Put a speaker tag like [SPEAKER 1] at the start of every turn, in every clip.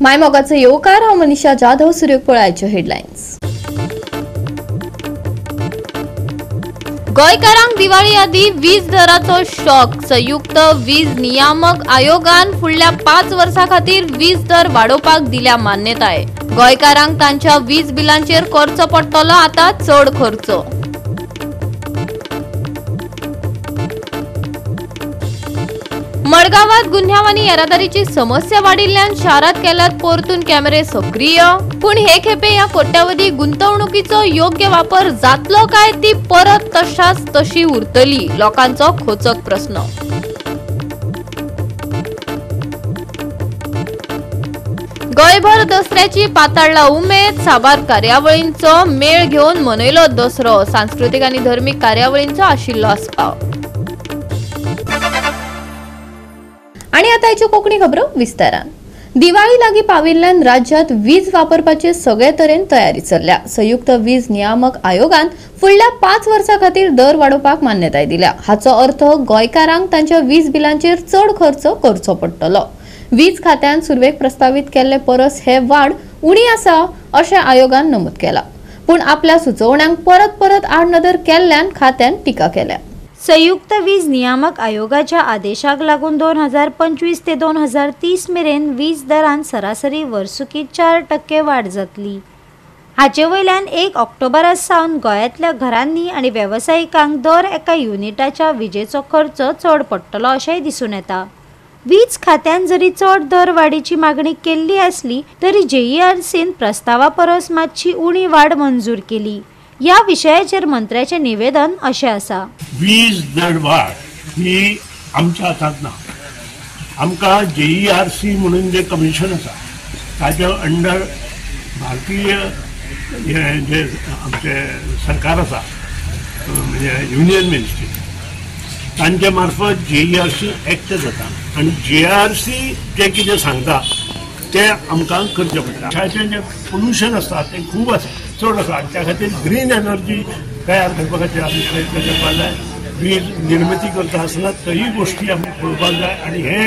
[SPEAKER 1] मायमोगाचो येवकार. हांव मनीषा जाधव. सुरवेक पळयाच्यो हेडलायन्स. गोंयकारांक दिवाळी आदी वीज दराचो शॉक. संयुक्त वीज नियामक आयोगान फुडल्या 5 वर्सां खातीर वीज दर वाडोवपाक दिल्या मान्यताय. गोंयकारांक तांच्या वीज बिलांचेर करचो पडटलो आतां चड खर्च. मडगांवात गुन्यांव आनी येरादारीची समस्या वाडिल्ल्यान शारांत केल्यात परतून कॅमेरे सक्रीय. पूण हे खेपे ह्या कोट्यावधी गुंतवणुकीचो योग्य वापर जातलो काय ती परत तशाच तशी उरतली, लोकांचो खोचक प्रस्न. गोंयभर दसऱ्याची पाताळला उमेद. साबार कार्यावळींचो मेळ घेवन मनयलो दसरो. सांस्कृतीक आनी धर्मीक कार्यावळींचो आशिल्लो आस्पाव. आणि आता ह्यो कोंकणी खबरो विस्तारान. दिवाळी लागीं पाविल्ल्यान राज्यांत वीज वापरपाचे सगळे तरेन तयारी चल्ल्या. संयुक्त वीज नियामक आयोगान फुडल्या 5 वर्सां खातीर दर वाडोवपाक मान्यताय दिल्या. हाचो अर्थ गोंयकारांक तांच्या वीज बिलांचेर चड खर्च करचो पडटलो. वीज खात्यान सुरवेक प्रस्तावीत केल्ले परस हे वाड उणी आसा अशें आयोगान नमूद केलां. पूण आपल्या सुचोवण्यांक परत परत आडनदर केल्ल्यान खात्यान टिका केल्या.
[SPEAKER 2] संयुक्त वीज नियामक आयोगाच्या आदेशाक लागून 2025 ते 2030 मेरेन वीज दरान सरासरी वर्सुकी 4% वाड जातली. हाचे वयल्यान 1 ऑक्टोबरा सावन गोंयांतल्या घरांनी आनी वेवसायिकांक दर एका युनिटाच्या विजेचो खर्च चड पडटलो अशेंय दिसून येता. वीज खात्यान जरी चड दर वाडीची मागणी केल्ली आसली तरी जेईआरसीन प्रस्तावा परस मातशी उणी वाड मंजूर केली. या विशयाचेर मंत्र्याचे निवेदन अशें आसा.
[SPEAKER 3] वीज दर वाड ही आमच्या हातांत ना. आमकां जेईआरसी म्हणून जे कमिशन आसा ताच्या अंडर भारतीय हे जे आमचे सरकार आसा म्हणजे युनियन मिनिस्ट्री तांचे मार्फत जेईआरसी एक्ट जाता आनी जेआरसी जे कितें सांगता ते आमकां करचें पडटा. ताचें जें पोल्युशन आसता तें खूब आसा, चड आसा आनी त्या खातीर ग्रीन एनर्जी तयार करपा खातीर आमी प्रयत्न करपाक जाय. वीज निर्मिती करता आसतना तरी गोश्टी आमी पळोवपाक जाय आनी हे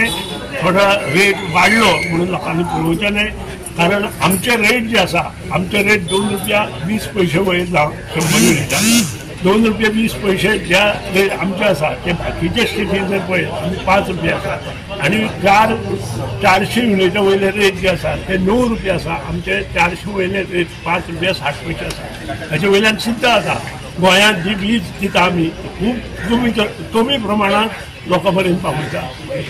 [SPEAKER 3] थोडो रेट वाडलो म्हणून लोकांनी पळोवचें न्हय, कारण आमचे रेट जे आसा आमचे रेट 2 रुपया 20 पयशे वयर 100 युनिटाक 2 रुपया 20 पयशे ज्या रेट आमचे आसा ते बाकीचे स्टेटीन जर पळयत आमी 5 रुपया आसा आनी 400 युनिटा वयले रेट जे आसा ते 9 रुपया आसा. आमचे 400 वयले रेट 5 रुपया 60 पयशे आसा. ताचे वयल्यान सिद्ध आसा गोंयांत जी वीज दिता आमी खूब कमी कमी प्रमाणांत लोकां पर्यंत पावयता,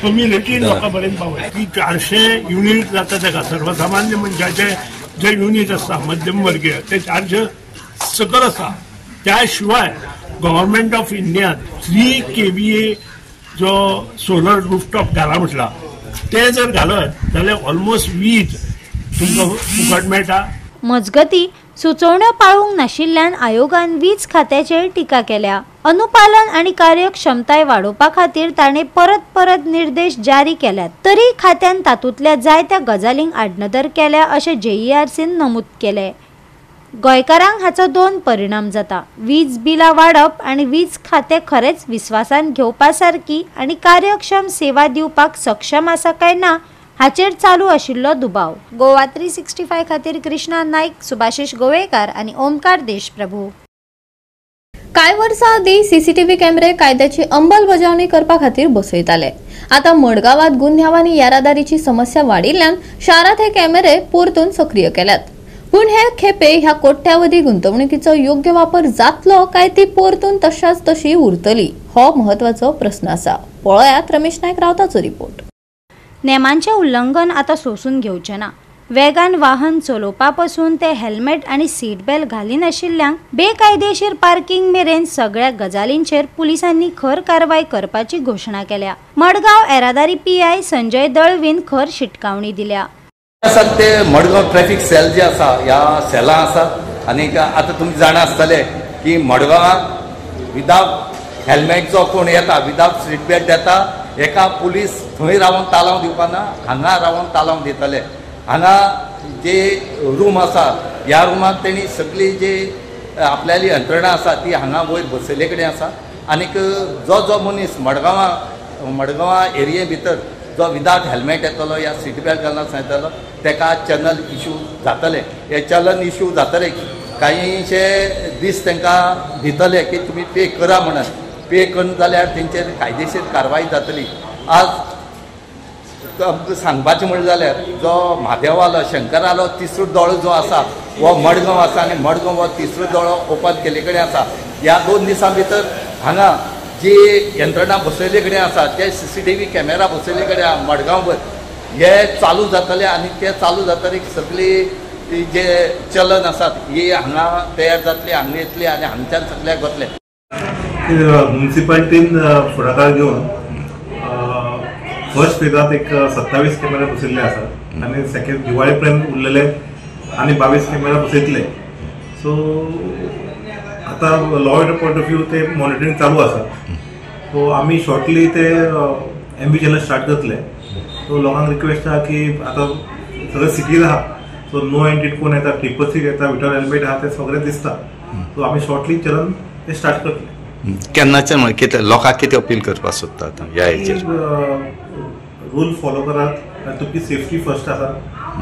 [SPEAKER 3] कमी रेटीन लोकां पर्यंत पावयता. ती 400 युनिट जाता ताका सर्वसामान्य मनशाचे जे युनिट आसता मध्यम वर्गीय ते 400 सकल आसा. त्या शिवाय गव्हर्मेंट ऑफ इंडियान 3 kVA जो सोलर रूफटॉप घाला म्हटला ते जर घालत जाल्यार ऑलमोस्ट वीज तुमकां फुकट मेळटा.
[SPEAKER 2] मजगती सुचोवण्यो पाळूंक नाशिल्ल्यान आयोगान वीज खात्याचेर टिका केल्या. अनुपालन आनी कार्यक्षमताय वाडोवपा खातीर ताणें परत परत निर्देश जारी केल्यात तरी खात्यान तातूंतल्या जायत्या गजालींक आडनदर केल्या अशें जेईआरसीन नमूद केलें. गोंयकारांक हाचो 2 परिणाम जाता. वीज बिलां वाडप आनी वीज खातें खरेंच विस्वासान घेवपा सारकी आनी कार्यक्षम सेवा दिवपाक सक्षम आसा काय ना हाचेर चालू आशिल्लो दुबाव. गोवा 365 खातीर कृष्णा नाईक, सुभाषिश गोवेकार आनी ओमकार देशप्रभू.
[SPEAKER 1] कांय वर्सां आदीं सीसीटीव्ही कॅमेरे कायद्याची अंमलबजावणी करपा खातीर बसयताले. आतां मडगांवांत गुन्यांव आनी येरादारीची समस्या वाडिल्ल्यान शारांत हे कॅमेरे परतून सक्रीय केल्यात. पूण हे खेपे ह्या कोट्यावधी गुंतवणुकीचो योग्य वापर जातलो काय ती परतून तशाच तशी उरतली हो महत्वाचो प्रस्न आसा. पळयात रमेश नायक रावताचो रिपोर्ट.
[SPEAKER 2] नेमांचें उल्लंघन आतां सोसून घेवचें ना. वेगान वाहन चलोवपा पसून ते हेल्मेट आनी सीट बेल्ट घालिनाशिल्ल्यांक बेकायदेशीर पार्किंग मेरेन सगळ्या गजालींचेर पुलिसांनी खर कारवाय करपाची घोशणा केल्या. मडगांव येरादारी पीआय संजय दळवीन खर शिटकावणी दिल्या.
[SPEAKER 4] आसात ते मडगांव ट्रॅफिक सेल जे आसा ह्या सेलां आसा आनी आतां तुमी जाणा आसतले की मडगांवां विदावट हेल्मेट जो कोण येता विदावट सीट बेल्ट येता एका पुलीस थंय रावन तालांव दिवपाना, हांगा रावन तालांव दितले. हांगा जे रूम आसा ह्या रुमाक तेणी सगळी जे आपल्याली यंत्रणा आसा ती हांगा वयर बसयल्ले कडेन आसा. आनीक जो जो मनीस मडगांवां मडगांवां एरिये भितर जो विदावट हेल्मेट येतलो या सीट बेल्ट घालना येतलो तेका चॅनल इशू जातले. हे चलन इशू जातले कांयशे दीस तांकां दितले की तुमी पे करा म्हणून. पे करून जाल्यार तेंचेर कायदेशीर कारवाय जातली. आज आमकां सांगपाचें म्हणलें जाल्यार जो म्हादेवालो शंकरालो तिसरो दोळो जो आसा हो मडगांव आसा आनी मडगांव हो तिसरो दोळो ओपन केल्ले कडेन आसा. ह्या 2 दिसां भितर हांगा जी यंत्रणा बसयल्ले कडेन आसा ते CCTV camera बसयल्ले कडेन आसा मडगांवभर हे चालू जातले आनी ते चालू जातकीर सगळी जे चलन आसात ही हांगा तयार जातली, हांगा येतली आनी हांगच्यान सगळ्याक वतले.
[SPEAKER 5] म्युनिसिपालिटीन फुडाकार घेवन फर्स्ट फेजात एक 27 कॅमेरा बसयल्ले आसात आनी सेकंड दिवाळे पर्यंत उरलेले आनी 22 कॅमेरा बसयतले. सो आतां law and point of view ते मॉनिटरींग चालू आसा. सो आमी शॉर्टली ते एमबी चॅनल स्टार्ट करतले. सो लोकांक रिक्वेस्ट आहा की आतां सगळे सिटीज आहा, सो नो एंट्री कोण येता, ट्रिपल सीट येता, विथआउट हेल्मेट आहा, ते सगळें दिसता. सो आमी शॉर्टली चलन ते स्टार्ट करतले.
[SPEAKER 4] केन्नाच्यान कितें लोकांक कितें अपील करपाक सोदता आतां ह्या हेचेर?
[SPEAKER 5] रूल फॉलो करात आनी तुमची सेफ्टी फर्स्ट आसा.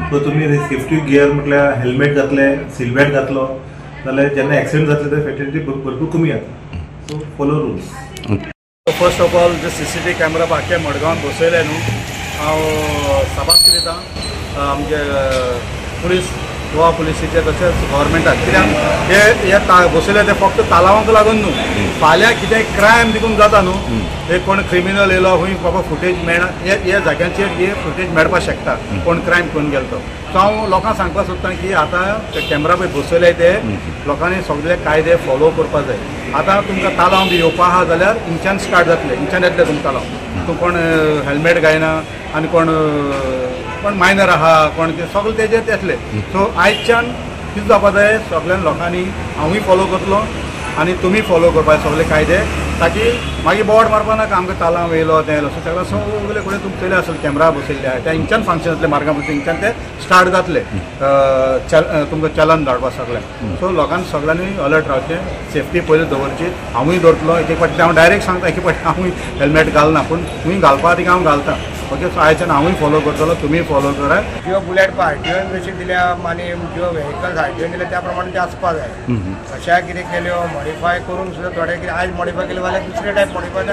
[SPEAKER 5] सो तुमी सेफ्टी गियर म्हटल्यार हेल्मेट घातले, सीट बेल्ट घातलो जाल्यार जेन्ना एक्सिडेंट जातले ते फेटेलिटी भरपूर कमी जाता. So follow rules.
[SPEAKER 6] First of all J CCTV camera आख्या मडगांवान बसयले न्हू, हांव साबास दिता आमचे पुलीस, गोवा पुलिसीचे तशेंच गव्हर्मेंटाक. कित्याक हे बसयले ते फक्त तालावांक लागून न्हू, फाल्यां कितें क्रायम देखून जाता न्हू, एक कोण क्रिमिनल येयलो खंय बाबा फुटेज मेळना, हे जाग्यांचेर हे फुटेज मेळपाक शकता कोण क्रायम करून गेलो तो. सो हांव लोकांक सांगपाक सोदता की आतां ते कॅमेरा पळय बसयले ते लोकांनी सगळे कायदे फॉलो करपाक जाय. आतां तुमकां तालांव बी येवपा आहा जाल्यार इंच्यान स्टार्ट जातले, इंच्यान येतले तुमकां तालांव. तूं कोण हेल्मेट घायना आनी कोण कोण मायनर आहा कोण ते सगळे तेजेर येतले. सो आयच्यान कितें जावपा जाय सगळ्या लोकांनी, हांवूय फॉलो करतलो आनी तुमी फॉलो करपाक सगळे कायदे, ताकी मागीर बोर्ड मारपा नाका आमकां तालांव येयलो तें येयलो. सो सगळें सगळे कडेन तुमकां चयले आसतले कॅमेरा बसयल्ले आहा, त्या इंच्यान फंक्शन जातलें मार्गा बसून इंच्यान ते स्टार्ट जातले तुमकां चलन धाडपा सगळें. सो लोकांनी सगळ्यांनी अलर्ट रावचें, सेफ्टी पयलीं दवरची. हांवूय दवरतलो, एक एक फावटी हांव डायरेक्ट सांगता, एक फावटी हांवूय हेल्मेट घालना, पूण तुमी घालपा तिका हांव घालता. ओके, सो आयच्यान हांवूय फॉलो करतलो, तुमीय फॉलो करात.
[SPEAKER 7] ज्यो बुलेट आरटीओन जशी दिल्या आनी ज्यो व्हेकल्स आरटीओन दिल्या त्या प्रमाणे ते आसपा जाय. अशा कितें केल्यो मॉडिफाय करून सुद्दां थोडे कितें आयज मॉडिफाय केले जाल्यार दुसरे टायप मॉडिफाय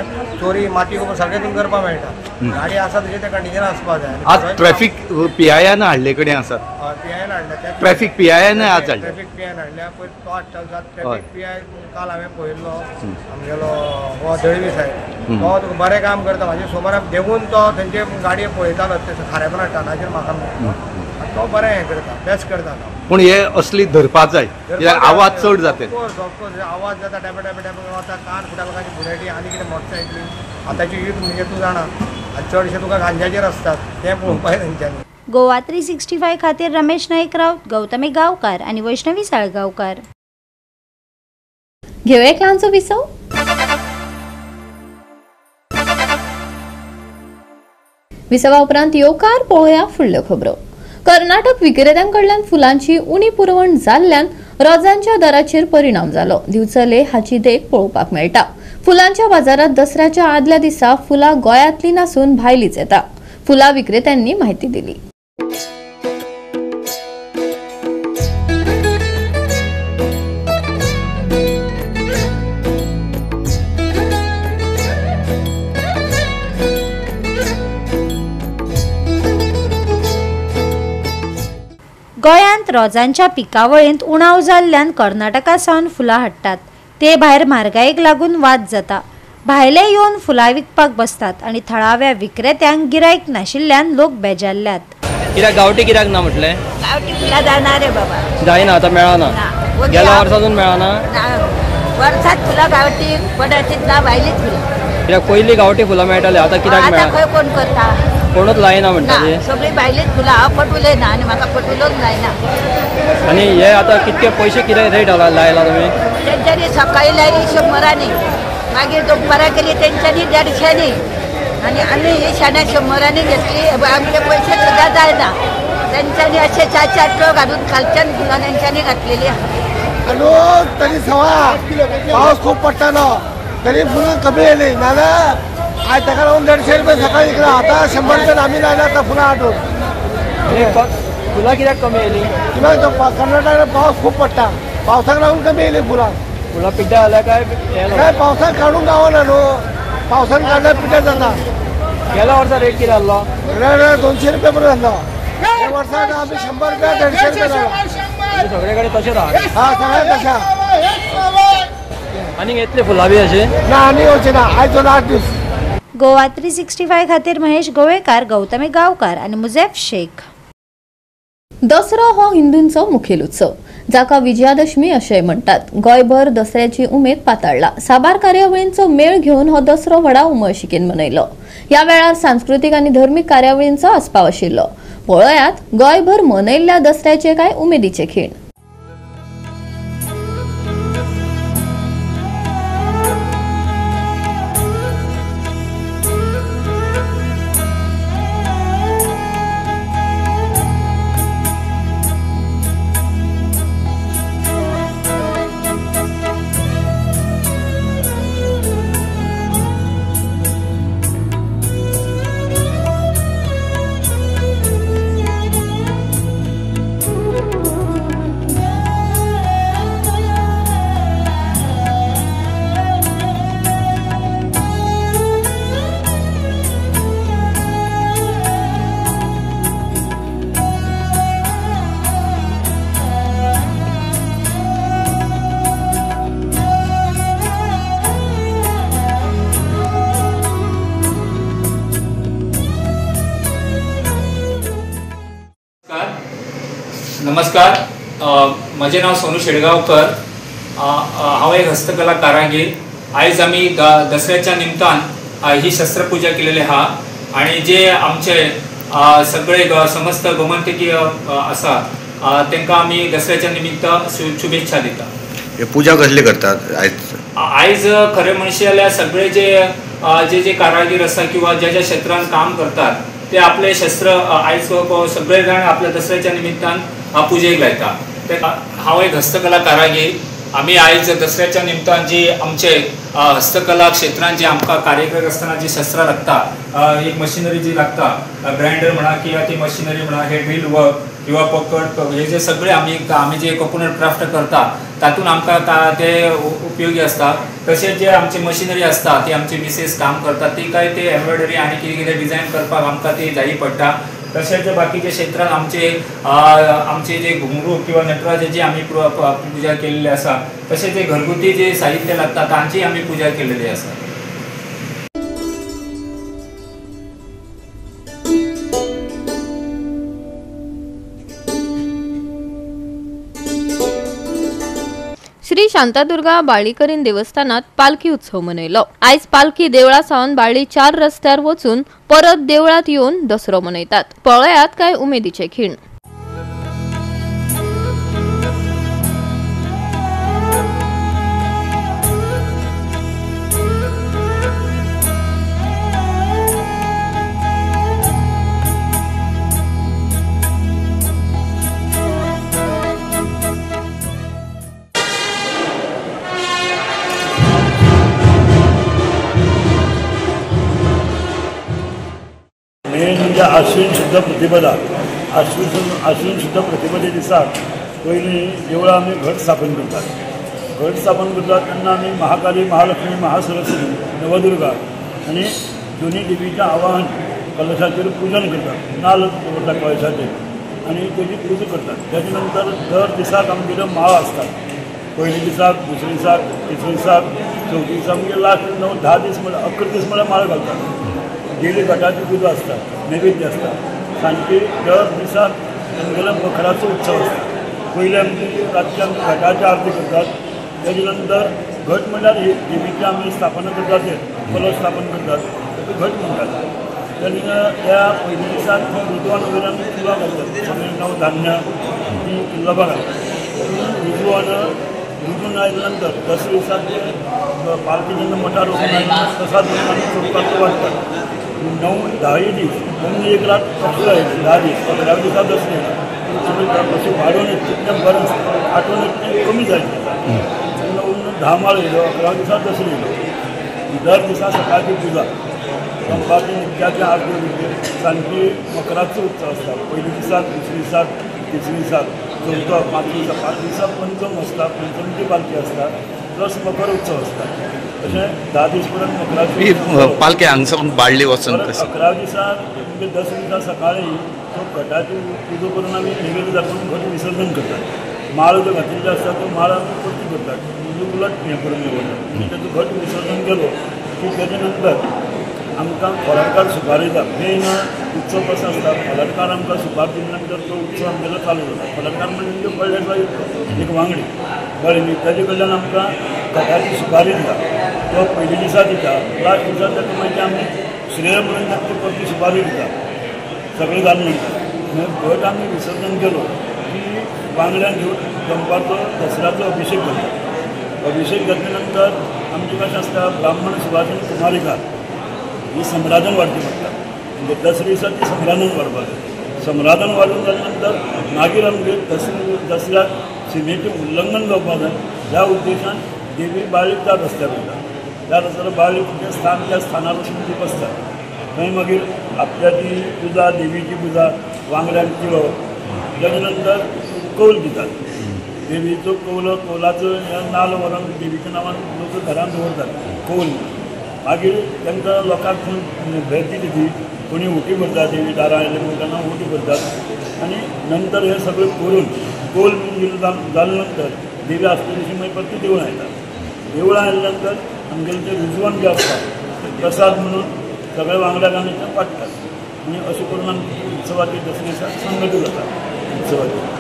[SPEAKER 7] चोरी माती सगळें तुमकां करपाक मेळटा. गाडी आसा तशी ते कंडिशन आसपा जाय.
[SPEAKER 4] आज ट्रॅफिक PIN हाडले कडेन आसात,
[SPEAKER 7] PIN हाडल्या,
[SPEAKER 4] ट्रॅफिक PIN आज हाडल्या,
[SPEAKER 7] ट्रॅफिक PIN हाडल्या पयर तो हाडटा. ट्रॅफिक PI काल हांवें पळयल्लो आमगेलो हो दळवी साहेब, तो तुका बरें काम करता. म्हाजे सुमार देंवून तो तेंचे गाडये पळयतालो ते खारेपणा टनाचेर म्हाका मेळटा, तो बरें हें करता, बेस्ट करता.
[SPEAKER 4] पूण हे असली धरपा जाय, आवाज चड जाता.
[SPEAKER 7] ऑफकोर्स आवाज जाता, टॅपे टॅपे टॅपे वता, कान फुटा लोकांची बुलेटी आनी कितें मोटरसायकली. आतांची यूथ म्हणजे तूं जाणा चडशे तुका गांजाचेर आसतात, तें पळोवपाक तेंच्यांनी.
[SPEAKER 2] गोवा 365 खातीर रमेश नाईक राऊत, गौतमी गावकार आनी वैष्णवी साळगांवकार.
[SPEAKER 1] घेवया एक ल्हानसो विसव. विसवा उपरांत येवकार पळोवया फुडल्यो खबरो. कर्नाटक विक्रेत्यांकडल्यान फुलांची उणी पुरवण जाल्ल्यान रोजांच्या दराचेर परिणाम जालो. दिवचले हाची देख पळोवपाक मेळटा. फुलांच्या बाजारात दसऱ्याच्या आदल्या दिसा फुलां गोंयांतली नासून भायलीच येता. फुलां विक्रेत्यांनी माहिती दिली.
[SPEAKER 2] गोंयांत रोजांच्या पिकावळींत उणाव जाल्ल्यान कर्नाटका सावन फुलां हाडटात. ते भायर म्हारगायेक लागून वाद जाता. भायले येवन फुलां विकपाक बसतात आनी थळाव्या विक्रेत्यांक गिरायक नाशिल्ल्यान लोक बेजारल्यात.
[SPEAKER 8] कित्याक गांवठी कित्याक ना म्हटलें?
[SPEAKER 9] गांवठी फुलां जायना रे बाबा,
[SPEAKER 8] जायना आतां मेळना, गेल्या वर्सासून मेळना.
[SPEAKER 9] वर्सात फुलां गांवठी कोणाचीच ना, भायलीच फुलां.
[SPEAKER 8] कित्याक पयलीं गांवठी फुलां मेळटालीं, आतां कित्याक मेळना?
[SPEAKER 9] आतां खंय कोण करता?
[SPEAKER 8] कोणूच लायना म्हणटा,
[SPEAKER 9] सगळी भायलीच फुलां. हांव फट उलयना आनी म्हाका फट उलोवंक जायना.
[SPEAKER 8] आनी हे आतां कितके पयशे कितें रेट लायला तुमी?
[SPEAKER 9] तेंच्यांनी सकाळी लायली 100 मागीर दनपारां केली तेंच्यांनी 150 आनी आमी ही शाण्या 100 घेतली. आमचे पयशे सुद्दां जायना. तेंच्यांनी अशे 4-4 ट्रक घालून खालच्यान फुलां तेंच्यांनी घातलेली आहा.
[SPEAKER 7] लोक तरी सवा पावस खूब पडटालो तरी फुलां कमी येयली, नाजाल्यार आज ताका लागून 150 रुपये सकाळी विकला, आतां 100 रुपयान आमी लायला आतां फुलां हाडून.
[SPEAKER 8] फुलां कित्याक कमी येयली?
[SPEAKER 7] कित्याक कर्नाटकात पावस खूब पडटा, पावसाक लागून कमी येयली फुलां.
[SPEAKER 8] फुलां पिड्ड्यार जाल्या काय?
[SPEAKER 7] काय पावसाक काडूंक गावना न्हू, पावसान काडल्यार पिड्ड्यार जाता.
[SPEAKER 8] गेल्या वर्सा रेट कितें आसलो?
[SPEAKER 7] रेट 200 रुपया पर्यंत आसलो. ह्या वर्सा आमी 100 रुपया 150 रुपया जालो.
[SPEAKER 8] सगळे कडेन तशेंच आहा?
[SPEAKER 7] हा, सगळ्याक तशें आहा.
[SPEAKER 8] आनीक येतले फुलां बी अशें?
[SPEAKER 7] ना, आनी येवचें ना, आयज लास्ट दीस.
[SPEAKER 2] गोवा 365 खातीर महेश गोवेकार, गौतमी गांवकार आनी मुझेफ शेख.
[SPEAKER 1] दसरो हो हिंदूंचो मुखेल उत्सव, जाका विजयादशमी अशेंय म्हणटात. गोंयभर दसऱ्याची उमेद पाताळला. साबार कार्यावळींचो मेळ घेवन हो दसरो व्हडा उमळशिकेन मनयलो. ह्या वेळार सांस्कृतीक आनी धर्मीक कार्यावळींचो आस्पाव आशिल्लो. पळयात गोंयभर मनयल्ल्या दसऱ्याचे काय उमेदीचे खीण.
[SPEAKER 10] नमस्कार, म्हजें नांव सोनू शेडगांवकर. हांव एक हस्तकला कारागीर. आयज आमी दसऱ्याच्या निमतान ही शस्त्रपूजा केलेली आहा आनी जे आमचे सगळे समस्त गोमंतकीय आसा तांकां आमी दसऱ्याच्या निमित्त शुभेच्छा दिता.
[SPEAKER 11] पूजा कसली करतात आयज?
[SPEAKER 10] आयज खरें म्हणशी जाल्यार सगळे जे जे जे कारागीर आसा किंवा ज्या ज्या क्षेत्रान काम करतात ते आपले शस्त्र आयज सगळे जाण आपल्या दसऱ्याच्या निमित्तान पुजेक लायता. हांव एक हस्तकला कारागीर. आमी आयज दसऱ्याच्या निमतान जी आमचे हस्तकला क्षेत्रान जे आमकां कार्यरत आसतना जी शस्त्रां लागता, एक मशिनरी जी लागता, ग्रायंडर म्हणा किंवा ती मशिनरी म्हणा, हे ड्रील वर्क किंवा पकड, हे जे सगळे आमी आमी जे कोकोनट क्राफ्ट करता तातूंत आमकां ते उपयोगी आसता. तशेंच जे आमची मशिनरी आसता ती आमची मिसेस काम करता, ती काय ते एम्ब्रॉयडरी आनी कितें कितें डिझायन करपाक आमकां ती जायी पडटा. तशेंच बाकीच्या क्षेत्रांत आमचे आमचे जे घुंगरू किंवा नटराजाची आमी पुजा केल्ली आसा, तशेंच जे घरगुती जे साहित्य लागता तांची आमी पुजा केलेली आसा.
[SPEAKER 1] श्री शांतादुर्गा बाळीकरीन देवस्थानात पालखी उत्सव मनयलो. आयज पालखी देवळा सावन बाळी 4 रस्त्यार वचून परत देवळात येवन दसरो मनयतात. पळयात काय उमेदीचे खीण.
[SPEAKER 3] आश्विन शुद्ध प्रतिपदा, आश्विन शुद्ध प्रतिपदे दिसाक पयलीं देवळां आमी घट स्थापन करतात. घट स्थापन करतात तेन्ना आमी महाकाली, महालक्ष्मी, महासरस्वती, नवदुर्गा आनी दोनी देवीचें आवाहन कलशाचेर पुजन करतात, नाल्ल दवरता कळशाचेर आनी तेजी पुजा करतात. तेजे नंतर दर दिसाक आमगेल्यो माळो आसतात. पयले दिसाक, दुसरे दिसाक, तिसरे दिसाक, चवथी दिसा, म्हणजे लास्ट 9 10 दीस म्हळ्यार 11 दीस म्हळ्यार माळ घालतात. डेली घटाची पुजा आसता, नैवेद्य आसता. सांजची दर दिसाक आमगेलो मखराचो उत्सव आसता. पयले आमची रातची आमी घटाची आरती करतात. तेजे नंतर घट म्हणल्यार देवीची आमी स्थापना करतात, ते कलश स्थापन करतात ताका घट म्हणटात. तेन्ना त्या पयल्या दिसाक ऋतुवान वयर आमी फुलां घालतात, सगळीं 9 धान्यां ती लबां घालतात. ऋतुवान ऋतून आयल्या नंतर दसऱ्या दिसाक पालखी जेन्ना मठार वचून आयली प्रसाद आमी चौकात वाडटात. 9 10 दीस म्हणजे एक रात अकरा येते, 10 दीस 11व्या दिसा दसरे सगळें अशें वाडोवन येता तितलें बरें आसता, आठवण येता तें कमी जायत तेन्ना 9 10 माळ येयलो, 11व्या दिसा दसरे येयलो. दर दिसा सकाळची पुजा,
[SPEAKER 12] दनपारची नित्याची आरती सामकी मकराचो उत्सव आसता. पयली दिसाक, दुसरे दिसाक, तिसरे दिसाक, चवथो, पांचवे दिसा, 5 दिसा पंचम आसता, पंचमची पालखी आसता, प्लस मकर उत्सव आसता. अशें 10 दीस पर्यंत मकराची
[SPEAKER 11] पालखी हांगसावन बाळ्ळी वचून
[SPEAKER 12] 11 दिसा म्हणजे 10 दिसा सकाळी तो घटाची पुजा करून आमी नैवेद्य दाखोवन घट विसर्जन करतात. माळ जो घातिल्लो आसता तो माळ आमी परती करतात, म्हणजे उलट हें करून दवरतात. ताचो घट विसर्जन केलो की तेजे नंतर आमकां खोलाटकार सुपार दिता. मेन उत्सव कसो आसता, खोलाटकार आमकां सुपार दिले नंतर तो उत्सव आमगेलो चालू जाता. खोलाटकार म्हणजे कळ्ळेचो एक वांगडी कळ्ळें न्ही, ताजे कडल्यान आमकां घटाची सुपारी दिता. तो पयले दिसा दिता, लास्ट दिसा ताका मागीर आमी श्रेय म्हणून ताका परती सुपारी दिता. सगळें जालें नंतर मागीर घट आमी विसर्जन केलो की वांगड्यान घेवन दनपारचो दसऱ्याचो अभिशेक करता. अभिशेक जातले नंतर आमचें कशें आसता, ब्राह्मण सुवासीन कुमारिका ही सम्रादन वाडची पडटा. म्हणजे दसरे दिसा ती सम्रादन वाडपाक जाय. सम्रादन वाडून जाले नंतर मागीर आमगेर दसऱ्याक सिमेचें उल्लंघन जावपाक जाय ह्या उद्देशान देवी बाळी त्या रस्त्यार वयता. त्या रस्त्यार बाळी तें स्थान, त्या स्थानार वचून ती बसता. थंय मागीर आपल्याची पुजा, देवीची पुजा, वांगड्यांक तिळो, तेजे नंतर कौल दितात. देवीचो कौल, कौलाचो नाल्ल व्हरून देवीच्या नांवान लोक घरान दवरतात कौल. मागीर तांकां लोकांक भेट दिली ती कोणी उटी भरता, देवी दारां आयले म्हणून तेन्ना उटी भरतात. आनी नंतर हें सगळें करून कौल बीन जाले नंतर देवी आसले दिशी मागीर परती देवळां येतात. देवळां आयले नंतर आमगेलें तें रुजवण जें आसता तें प्रसाद म्हणून सगळे वांगड्याक आमी तें वाडटात. आनी अशें करून आमची उत्सवाची दसरे दिसा संगती जाता उत्सवाची.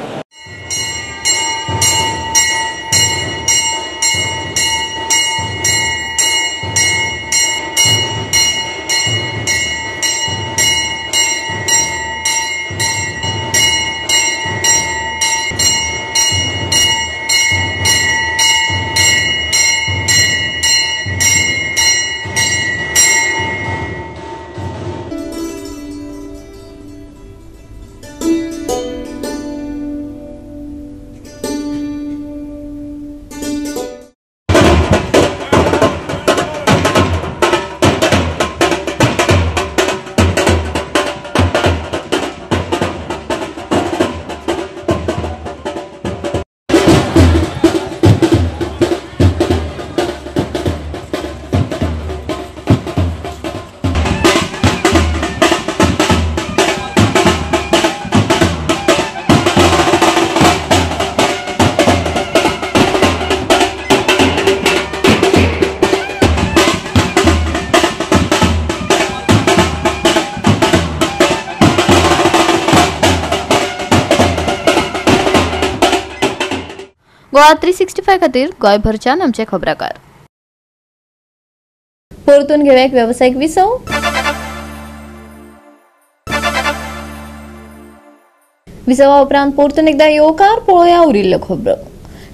[SPEAKER 1] गोवा 365 खातीर गोंयभरच्यान आमचे खबराकार. परतून घेवया एक वेवसायीक विसव. विसवा उपरांत परतून एकदा येवकार पळोवया उरिल्ल्यो खबरो.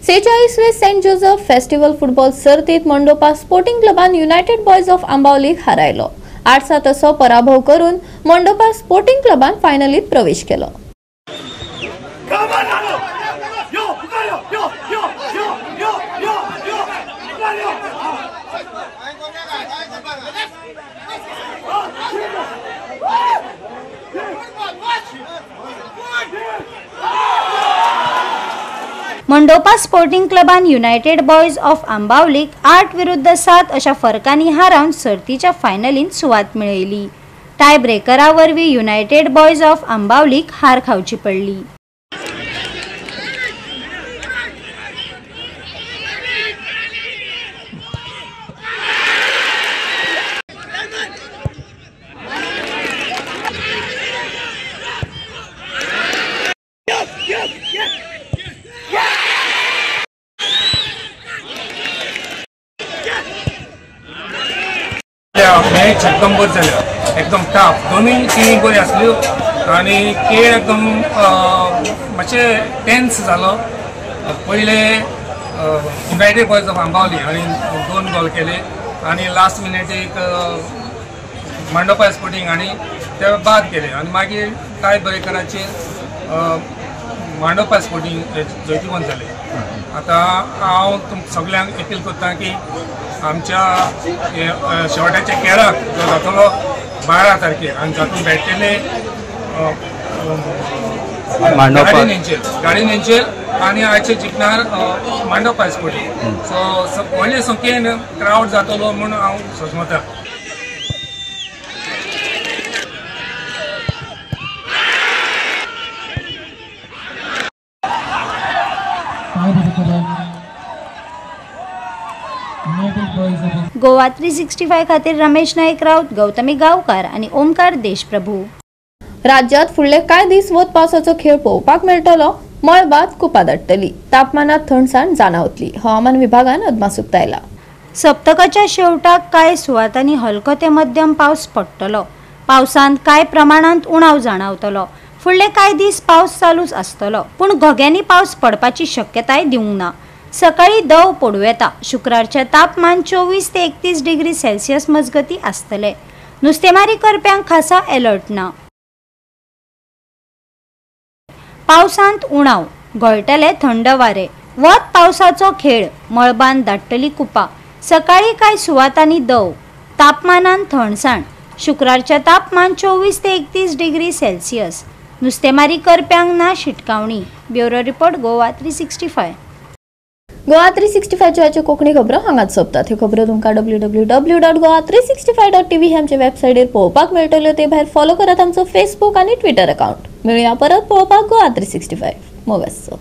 [SPEAKER 1] 46वे सेंट जोसेफ फेस्टिवल फुटबॉल सर्तीत मंडोपा स्पोर्टिंग क्लबान युनायटेड बॉयज ऑफ आंबावलीक हारायलो. 8-7 असो पराभव करून मंडोपा स्पोर्टिंग क्लबान फायनलीत प्रवेश केलो.
[SPEAKER 2] मंडोपा स्पोर्टिंग क्लबान युनायटेड बॉयज ऑफ आंबावलीक 8-7 अशा फरकांनी हारावन सर्तीच्या फायनलींत सुवात मेळयली. टाय ब्रेकरा वरवीं युनायटेड बॉयज ऑफ आंबावलीक हार खावची पडली.
[SPEAKER 13] मॅच एकदम बरी जाल्या, एकदम टफ, दोनूय टिमी बरी आसल्यो आनी खेळ एकदम मातशें टेन्स जालो. पयले युनायटेड बॉयज ऑफ आंबावली हांणी 2 गोल केले आनी लास्ट मिनिटीक मांडोपा स्पोर्टिंग हांणी ते बाद केले आनी मागीर टाय ब्रेकराचेर मांडोपा स्पोर्टिंग जैतिवंत जाले. आतां हांव सगल्यांक अपील करता की आमच्या शेवटाच्या खेळाक जो जातलो 12 तारखेर आनी जातून मेळटले गार्डियन एंजल आनी आयचे जिखणार मांडव हायस्कुली. सो व्हडले संख्येन क्रावड जातलो म्हूण हांव सोजमता.
[SPEAKER 2] गोवा 365 खातीर रमेश नाईक राऊत, गौतमी गावकार आणि ओमकार देशप्रभू.
[SPEAKER 1] राज्यात फुडले कांय दीस वत पावसाचो खेळ पळोवपाक मेळटलो. मळबात कुपां दाटतली, तापमानात थंडसाण जाणावतली. हवामान विभागान अदमास उक्तायला.
[SPEAKER 2] सप्तकाच्या शेवटाक कांय सुवातांनी हलको ते मध्यम पावस पडटलो. पावसांत कांय प्रमाणांत उणाव जाणावतलो. फुडले कांय दीस पावस चालूच आसतलो, पूण घोग्यांनी पावस पडपाची शक्यताय दिवंक ना. सकाळी दव पडूं येता. शुक्रारचें तापमान 24 ते 31 डिग्री सेल्सियस मजगती आसतले. नुस्तेमारी करप्यांक खासा अलर्ट ना. पावसांत उणाव, घोळटले थंड वारे, वत पावसाचो खेळ, मळबान दाटतली कुपां, सकाळी कांय सुवातांनी दव, तापमानान थंडसाण. शुक्रारचें तापमान 24 ते 31 डिग्री सेल्सियस. नुस्तेमारी करप्यांक ना शिटकावणी. Bureau report, Goa 365.
[SPEAKER 1] Goa 365 Konkani खबरो हांगाच सोंपतात. ह्यो खबरो तुमकां www.goa365.tv हे आमचे वेबसायटीर पळोवपाक मेळटल्यो. ते भायर फॉलो करात आमचो फेसबूक आनी ट्विटर अकाउंट. मेळुया परत पळोवपाक गोवा 365. मोग आसचो.